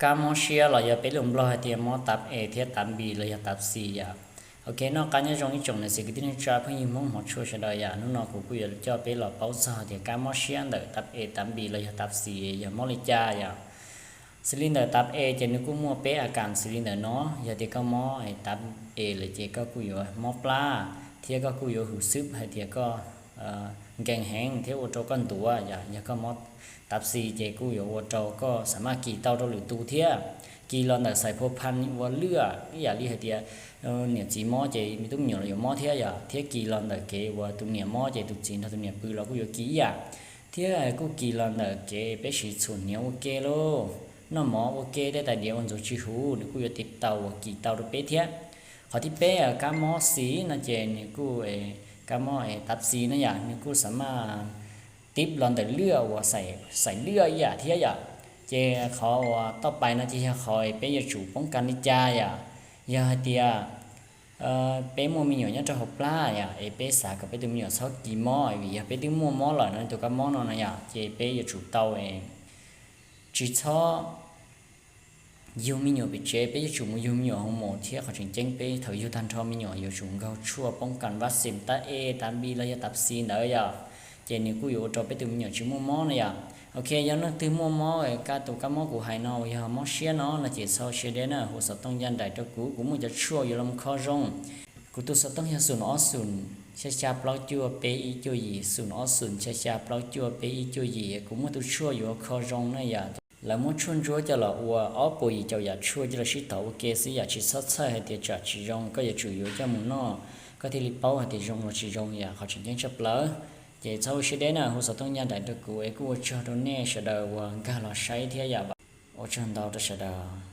kab mob siab los yog peb lus Nplog hais tias mob tav es thiab tav npis los yog tav xis yom. Ok, noj qab nyob zoo ib tsoom niam txiv kwv tij neej tsa phooj ywg Hmoob hmov tshua sawv daws yom. Hnub no kuv kuj yuav coj peb los paub txog hais tias kab mob siab ntawm tav es tav npis los yog tav xis yog mob li cas yom. Xws li ntawm tav es ces nws kuj muaj peb a kas xws li ntawm no, yog tias koj mob tav es lawm ces koj kuj yuav mob plab thiab koj kuj yuav hum xwb hais tias koj nkees heev thiab ua rau koj ntuav yom. Yog koj mob tav xis ces kuj yuav ua rau koj xam maj kis tau rau lwm tus thiab. Kis los ntawm xais phua phan ua lwj ib yam li hais tias niam txiv mob ces me tub me nyuam los yuav mob thiab yom, thiab kis los ntawm kev uas tus niam mob ces tus txiv nrog tus niam pw los kuj yuav kis ib yam. Thiab kuj kis los ntawm kev peb siv txhuam hniav ua ke lauj, noj mov ua ke tej tais diav ua ntxuav tsis huv, nws kuj yuav tiv tau uas kis tau rau peb thiab. Qhov thib peb kab mob xis no ces nws kuj, kab mob tav xis no yom, nws kuj xam maj tib los ntawm lwj uas xais lwj ib yam thiab yom. Ces qhov uas toj pais no ces yog qhov peb yuav tsum poob kas li cas yom. Yog hais tias peb muaj me nyuam nyob rau hauv plab yom, es peb xav kom peb tus me nyuam txhob kis mob, vim yog peb twb muaj mob lawm no, tus kab mob no no yom, ces peb yuav tsum tau tsis txhob yug me nyuam pem tsev, peb yuav tsum mus yug me nyuam hauv mos thiab. Qhov tseem ceeb peb thaum yug tag nrho me nyuam yuav tsum nkaug tshuaj poob kas vav xis tav es tav npis los yog tav xis ntawd yom, ces nws kuj yuav ua rau peb tus me nyuam tsis muaj mob no yom. Ok, yog leej twg muaj mob, tus kab mob kuv hais no uas yog mob siab no no ces txhob siab deb na, hu xov tooj ncaj nraim rau kuv, kuv muaj cov tshuaj yuav los kho zoo. Kuv tus xov tooj yog xoom ob xoom xya xya plaub cuaj peb ib cuaj yim, xoom ob xoom xya xya plaub cuaj peb ib cuaj yim, kuv muaj tus tshuaj yuav kho zoo na yom. Lawv muab tshuaj ntsuab coj los ua ob puas yim caum yam tshuaj coj los sib tov ua ke xwb yom, tsis txhob txhawj hais tias tsam tsis zoo, koj yuav tsum yuav coj mus noj koj thiaj li paub hais tias zoo los tsis zoo yom, qhov tseem ceeb tshaj plaws. Ces txhob ua siab deb na, hu xov tooj ncaj nraim rau kuv es kuj ua tsaug rau nej sawv daws uas nkag los saib thiab yom. Ua tsaug ntau rau sawv daws.